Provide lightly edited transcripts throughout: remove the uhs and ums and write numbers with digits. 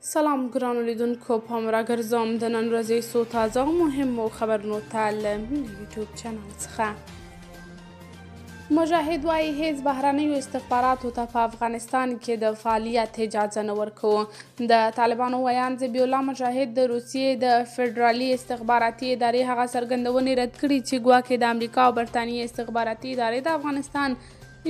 سلام ګرانو لیدونکو، پام راګرځوم د نن ورځې څو تازه او مهمو خبرونو ته له مینې یوټیوب چینل څخه. مجاهد وايي هیڅ بهرنیو استخباراتو ته په افغانستان کې د فعالیت اجازه نه ورکوو. د طالبانو ویاند ذبیح الله مجاهد د روسیې د فدرالي استخباراتي ادارې هغه څرګندونې رد کړي چې ګواکې د امریکا او برتانیې استخباراتي ادارې د افغانستان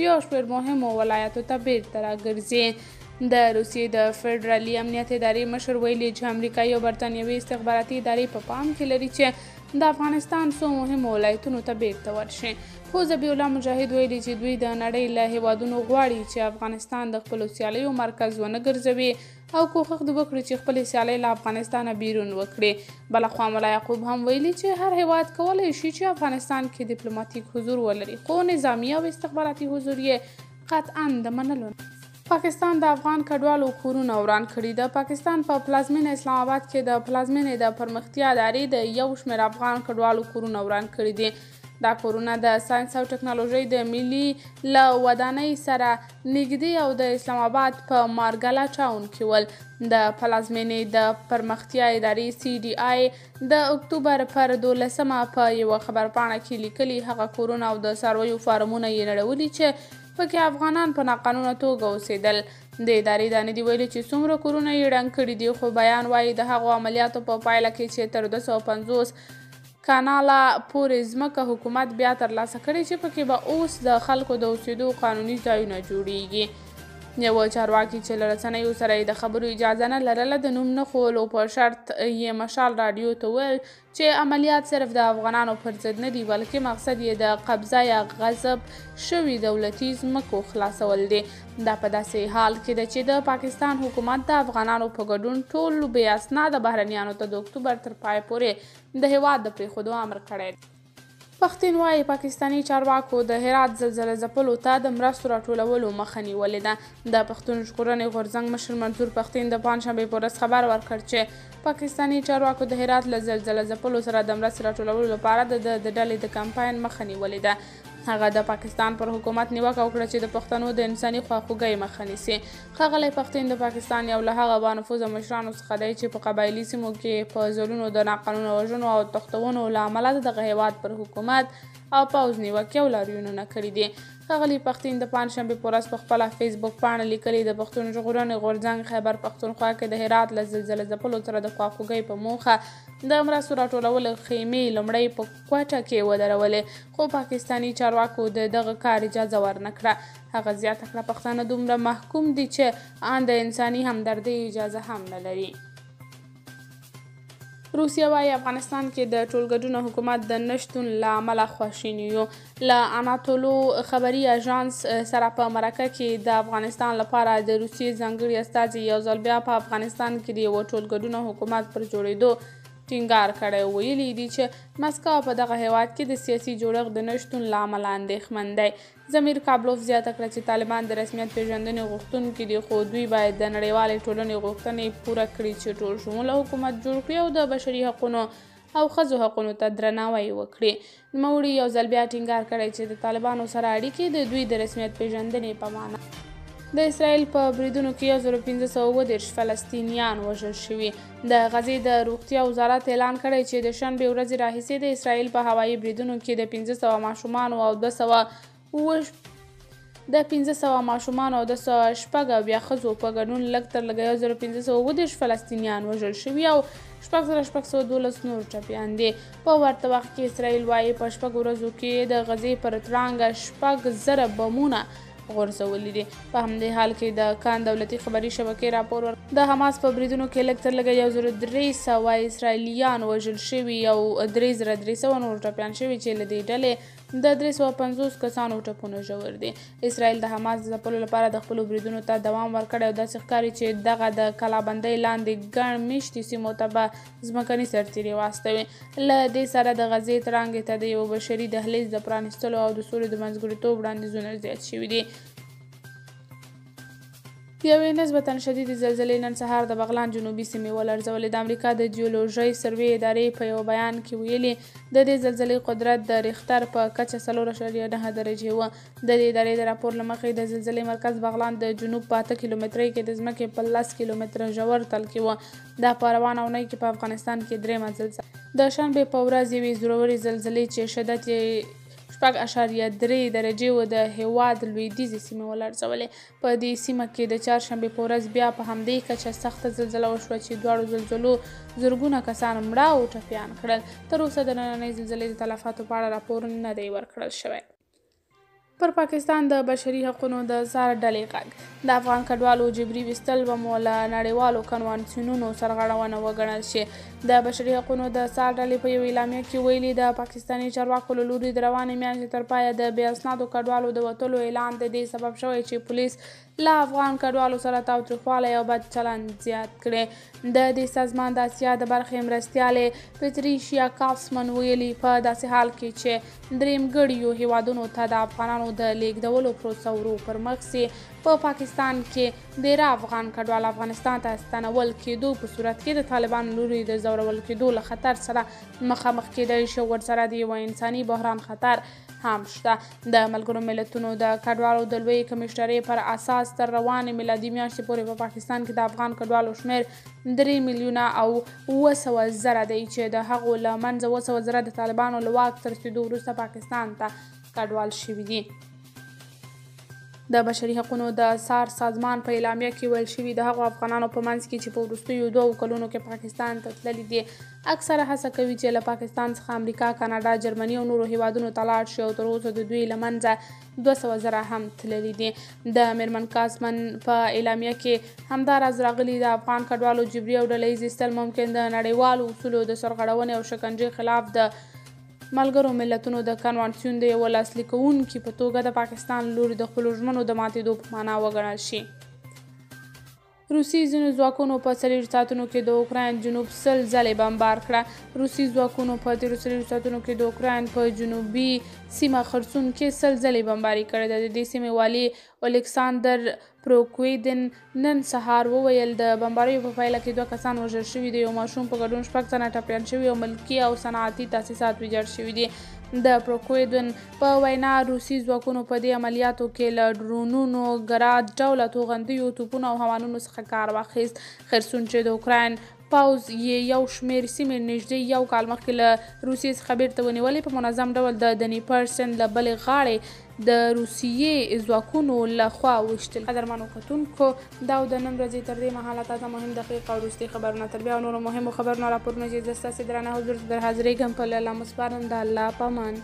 یو شمېر مهمو ولایاتو ته بیرته راګرځي. د روسیې د فدرالي امنیت ادارې مشر ویلي چې امریکایي او برتانیوي استخباراتي ادارې په پام کې لري چې د افغانستان څو مهمو ولایتونو ته بیرته ورشي. خو ذبیح الله مجاهد ویلي چې دوی د نړۍ له هیوادونو غواړي چې افغانستان د خپلو سیالیو مرکز ونه ګرځوي او کوښښ دې وکړي چې خپلې سیالۍ له افغانستانه بیرون وکړي. بلخوا ملا یعقوب هم ویلي چې هر هیواد کولی شي چې افغانستان کې دیپلوماتیک حضور ولري، خو نظامي او استخباراتي حضور یې قطعا د منلو. پاکستان د افغان کډوالو کورونه وران کړي. د پاکستان په پلازمینه اسلام آباد کې د پلازمینې د پرمختیا ادارې د یو شمېر افغان کډوالو کورونه وران کړي دي. دا کورونه د ساینس او ټکنالوژۍ د ملي له ودانۍ سره نږدې او د اسلام آباد په مارګله ټاون کې ول. د پلازمینې د پرمختیا ادارې سی ډي آی د اکتوبر پر 12مه په یوه خبرپاڼه کې لیکلي، هغه کورونه او د څارویو فارمونه یې نړولي چې پکې افغانان په ناقانونه توګه اوسېدل. د ادارې دا نه دي ویلي چې څومره کورونه یې ړنګ کړي دي، خو بیان وایي د هغو عملیاتو په پایله کې چې تر 250 کاناله پورې ځمکه حکومت بیا ترلاسه کړې چې پکې به اوس د خلکو د اوسېدو قانوني ځایونه جوړیږي. یوه چارواکي چې له رسنیو سره یې د خبرو اجازه نه لرله، د نوم نه ښوولو په شرط یې مشال راډیو ته وویل چې عملیات صرف د افغانانو پر ضد نه دي، بلکې مقصد یې د قبضه یا غصب شوي دولتي ځمکو خلاصول دي. دا په داسې حال کې ده چې د پاکستان حکومت د افغانانو په ګډون ټولو بې اسناده بهرنیانو ته د اکتوبر تر پای پورې د هیواد د پرېښودو امر کړی. پښتین وايي پاکستاني چارواکو د هرات زلزله ځپلو ته د مرستو راټولولو مخه نیولې ده. د پښتون ژغورنې غورځنګ مشر منظور پښتین د پنجشنبې په ورځ خبر ورکړ چې پاکستاني چارواکو د هرات له زلزله ځپلو سره د مرستې راټولولو لپاره د ده د ډلې د کمپاین مخه نیولې ده. هغه د پاکستان پر حکومت نیوکه وکړه چې د پښتنو د انساني خواخوږۍ مخه نیسي. ښاغلی پښتین د پاکستان یو له هغه بانفوذه مشرانو څخه دی چې په قبایلي سیمو کې په ځلونو د ناقانونه وژنو او تښتونو له امله د دغه هیواد پر حکومت او پوځ نیوکې او لاریونونه کړي دي. ښاغلي پښتین د پنجشنبې په ورځ په خپله فیسبوک پاڼه لیکلي، د پښتون ژغورنې غورځنګ خیبر پښتونخوا کې د هرات له زلزله ځپلو سره د خواخوږۍ په موخه د مرستو راټولولو خیمې لومړی په کوټه کې ودرولې، خو پاکستاني چارواکو د دغه کار اجازه ورنه کړه. هغه زیاته کړه، پښتانه دومره محکوم دي چې ان د انساني همدردۍ اجازه هم نه لري. روسیه وايي افغانستان کې د ټولګډونه حکومت د نشتون له امله خواشیني یو. له اناتولو خبري اژانس سره په مرکه کې د افغانستان لپاره د روسیې ځانګړي استازي یو ځل بیا په افغانستان کې د یوه ټولګډونه حکومت پر جوړېدو ټینګار کړی او ویلي دي چې مسکو په دغه هیواد کې د سیاسي جوړښت د نشتون له امله اندېښمن دی. ضمیر کابلوف زیاته کړه چې طالبان د رسمیت پېژندنې غوښتونکي دي، خو دوی باید د نړیوالې ټولنې غوښتنې پوره کړي چې ټول شموله حکومت جوړ کړي او د بشري حقونو او ښځو حقونو ته درناوی وکړي. نوموړي یو ځل بیا ټینګار کړی چې د طالبانو سره اړیکې د دوی د رسمیت پېژندنې په معنا. د اسرائیل په بریدونو کې 1537 فلسطینیان وژل شوي. د غزې د روغتیا وزارت اعلان کړی چې د شنبې ورځې راهیسې د اسرائیل په هوایي بریدونو کې د 500 ماشومانو او 276 ښځو په ګډون لږ تر لږه 1537 فلسطینیان وژل شوي او 6612 نور ټپیان دي. په ورته وخت کې اسرائیل وايي په 6 ورځو کې د غزې پر ترانګه 6000 بمونه غورځولي دي. په همدې حال کې د کان دولتي خبري شبکې راپور ورکړ د حماس په بریدونو کې لږ تر لږه 1300 اسرائیلیان وژل شوي او 3300 نور ټپیان شوي چې له دې ډلې د 350 کسانو ټپونه ژور دي. اسرائیل د حماس د ځپلو لپاره د خپلو بریدونو ته دوام ورکړی او داسې ښکاري چې دغه د کلابندۍ لاندې ګڼ میشتي سیمو ته به ځمکني سرتیري واستوي. له دې سره د غزې ترانګې ته د یوه بشري دهلیز د پرانیستلو او د سولې د منځګړیتوب وړاندیزونه زیات شوي دي. یوې نسبتاً شدیدې زلزلې نن سهار د بغلان جنوبي سیمې ولړزولې. د امریکا د جیولوژۍ سروې ادارې په یوه بیان کې ویلي، د دې زلزلې قدرت د ریختر په کچه 4.9 درجې و. د دې ادارې د راپور له مخې، د زلزلې مرکز بغلان د جنوب په 8 کیلومترۍ کې د ځمکې په 10 کیلومتره ژور تل کې و. دا په روانه اونۍ کې په افغانستان کې درېیمه زلزله. د شنبې په ورځ یوې زورورې زلزلې چې شدت یې 6.3 درجې و، د هېواد لویدیځې سیمې ولړزولې. په دې سیمه کې د چهارشنبې په ورځ بیا په همدې کچه سخته زلزله وشوه چې دواړو زلزلو زرګونه کسان مړه او ټپیان کړل. تر اوسه د نننۍ زلزلې د تلفاتو په اړه راپور نه دی ورکړل شوی. پر پاکستان د بشري حقونو د څار ډلې غږ: د افغان کډوالو جبري ویستل به مو له نړیوالو کنوانسیونونو سرغړونه وګڼل شي. د بشري حقونو د څار ډلې په یوه اعلامیه کې ویلي، د پاکستاني چارواکو له لوري د روانې میاشتې تر پایه د بې اسنادو کډوالو د وتلو اعلان د دې سبب شوی چې پولیس له افغان کډوالو سره تاوتریخوالی او بد چلند زیات کړي. د دې سازمان د اسیا د برخې مرستیالې پتریشیا کاسمن ویلي، په داسې حال کې چې درېیمګړیو هېوادونو ته د افغانانو د لیږدولو پروسه ورو پر مخ ځي، په پاکستان کې ډېره افغان کډوال افغانستان ته ستنول کېدو په صورت کې د طالبانو لوري د ځورول کېدو له خطر سره مخامخ کېدای شي او ورسره د یوه انساني بحران خطر هم شته. د ملګرو ملتونو د کډوالو د لویې کمیشنرۍ پر اساس تر روانې میلادي میاشتې پورې په پاکستان کې د افغان کډوالو شمېر 3,700,000 دی چې د هغو له منځه 700,000 د طالبانو له واک ته رسېدو وروسته پاکستان ته کډوال شوي دي. د بشري حقونو د څار سازمان په اعلامیه کې ویل شوي، د هغو افغانانو په منځ کې چې په وروستیو 2 کلونو کې پاکستان ته تللي دي، اکثره هڅه کوي چې له پاکستان څخه امریکا، کاناډا، جرمني او نورو هیوادونو ته لاړ شي او تر اوسه د دوی له منځه 200,000 هم تللي دي. د میرمن کاسمن په اعلامیه کې همداراز راغلي، د افغان کډوالو جبري او ډله ییز ایستل ممکن د نړیوالو اصولو د سرغړونې او شکنجې خلاف د ملګرو ملتونو د کنوانسیون د یوه لاسلیکوونکي په توګه د پاکستان لوري د خپلو ژمنو د ماتېدو په معنا وګڼل شي. روسي ځینو ځواکونو په 4 ساعتونو کې د اوکراین جنوب 100 ځلې بمبار کړه. روسي ځواکونو په تېرو 4 ساعتونو کې د اوکراین په جنوبي سیمه خرسون کې 100 ځلې بمباري کړې ده. د دې سیمې والي الکساندر پروکویدن نن سهار وویل، د بمباریو په پایله کې 2 کسان وژل شوي، د یو ماشوم په ګډون 6 تنه ټپیان شوي او ملکي او صنعتي تاسیسات ویجاړ شوي دي. د پروکویدن په وینا، روسي ځواکونو په دې عملیاتو کې له ډرونونو، ګراد ډوله توغندیو، توپونو او هوانونو څخه کار واخیست. خرسون چې د اوکراین پوځ یې یو شمېر سیمې نږدې یو کال مخکې له روسیې څخه بیرته ونیولې، په منظم ډول د دنیپر سیند له بلې غاړې د روسیې ځواکونو له خوا ویشتل. قدرمنو کتونکو، دا او د نن ورځې تر دې مهاله تازه، مهم، دقیق او وروستي خبرونه. تر بیا نورو مهمو خبرونو راپورونو چې زه ستاسې درانه حضور ته در حاضرېږم، په الله مو سپارم. د الله په امان.